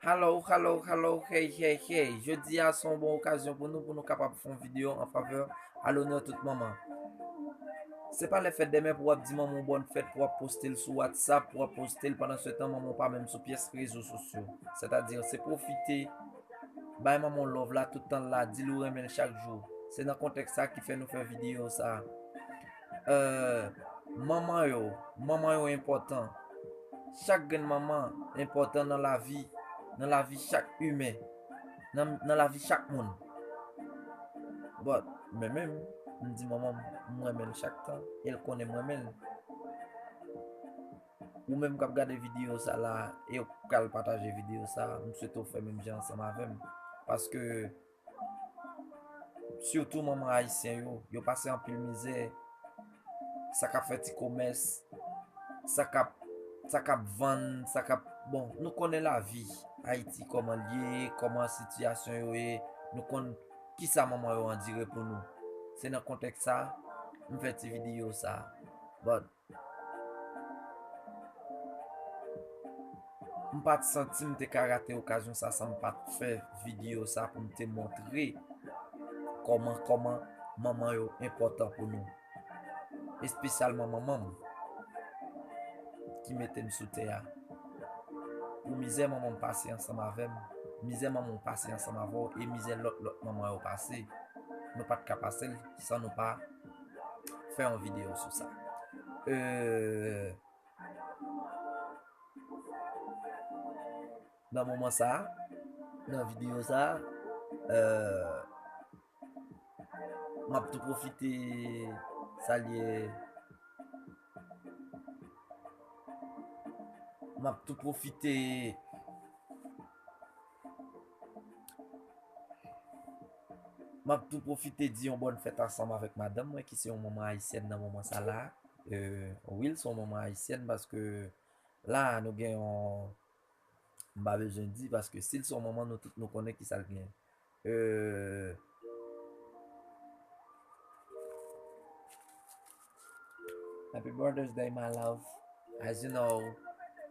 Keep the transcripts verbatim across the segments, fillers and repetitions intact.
Hello, hello, hello, hey, hey, hey. Jodi a se yon bon okazyon pou nou, pou nou kapab fè yon videyo an favè, a lonè tout manman. Se pa lè fèt dèmen pou w ap di manman w bòn fèt, pou w ap poste l sou WhatsApp, pou w ap poste l pandan se tan manman w pa menm sou pyès rezo sosyo. Sètadi, se pwofite bay manman w love la tout tan l la, di l ou renmen l chak jou. Se nan kontèks sa ki fè nou fè videyo sa. Euh, manman yo, manman yo enpòtan. Chak grenn manman enpòtan nan lavi, nan lavi chak imen, nan, nan lavi chak moun. But, mwen menm, m di manman m, m renmen l chak tan, e l konnen m renmen l. Ou menm k ap gade videyo sa la, e w pral pataje videyo sa, m swete w fè menm jan ansanm avè m. Paske, sitou manman ayisyen yo, yo pase anpil mizè, sa k ap fè ti komès, sa k ap, sa k ap vann, sa k ap, bon, nou konnen lavi Ayiti, kòman l ye, kòman sitiyasyon yo ye, nou konn kisa manman yo andire pou nou. Se nan kontèks sa, m fè ti videyo sa. But, m pa t santi m te ka rate okazyon sa san m pa t fè videyo sa pou m te montre kòman, kòman manman yo enpòtan pou nou. Espesyalman manman m ki mete m sou tè a. Pou mizè manman m pase ansanm avè m, mizè manman w pase ansanm avè w, e mizè lòt, lòt manman yo pase, nou pa t ka pase l san nou pa fè yon videyo sou sa. Euh, nan moman sa, nan videyo sa, euh, m ap tou pwofite salye, m ap tou pwofite M ap tou pwofite di yon bòn fèt ansanm avèk madanm mwen, ki se yon manman ayisyèn nan moman sa la. Euh, wi, l se yon manman ayisyèn, paske la, nou gen yon, m pa bezwen di, paske si l se yon manman, nou tout nou konnen kisa l gen. Euh, Happy Mother's Day, my love. As you know,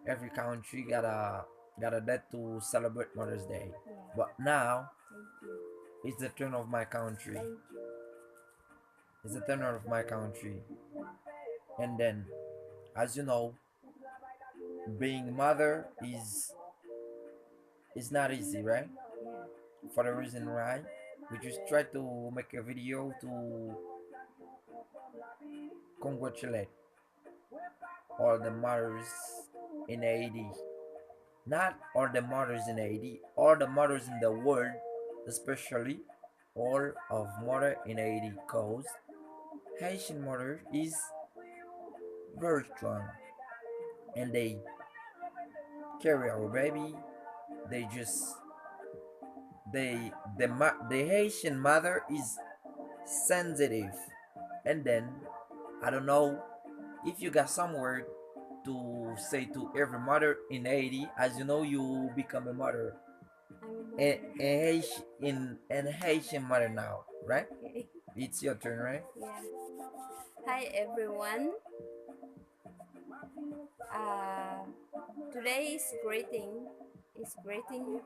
every country got a, got a date to celebrate Mother's Day. Yeah. But now, thank you, it's the turn of my country. Thank you. It's the turn of my country. And then, as you know, being mother is, is not easy, right? Yeah. For the reason why we just try to make a video to congratulate all the mothers in Haiti. Not all the mothers in Haiti, all the mothers in the world, especially all of mother in Haiti, 'cause Haitian mother is very strong and they carry our baby. They just, they, the, ma- the Haitian mother is sensitive. And then, I don't know if you got some word to say to every mother in Haiti. As you know, you become a mother. I'm a mother. And, and Haitian, and Haitian mother now, right? Okay. It's your turn, right? Yeah. Hi, everyone. Uh, today is greeting. Is greeting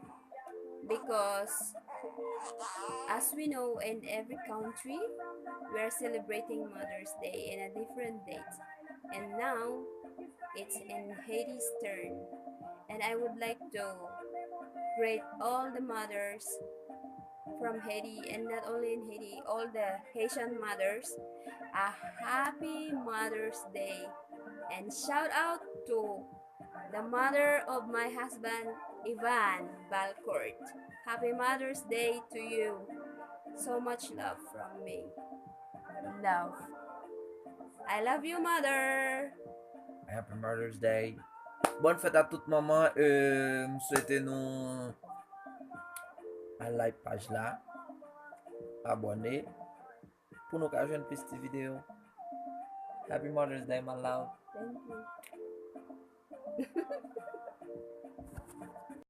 because, as we know, in every country, we are celebrating Mother's Day in a different date. And now, it's in Haiti's turn. And I would like to greet all the mothers from Haiti, and not only in Haiti, all the Haitian mothers, a happy Mother's Day. And shout out to the mother of my husband, Yvonne Balcourt. Happy Mother's Day to you. So much love from me. Love. I love you, mother. Happy Mother's Day. Bòn fèt a tout manman. Euh, m swete nou al like paj la, abòne, pou nou ka jwenn plis ti videyo. Happy Mother's Day, my love. Thank you.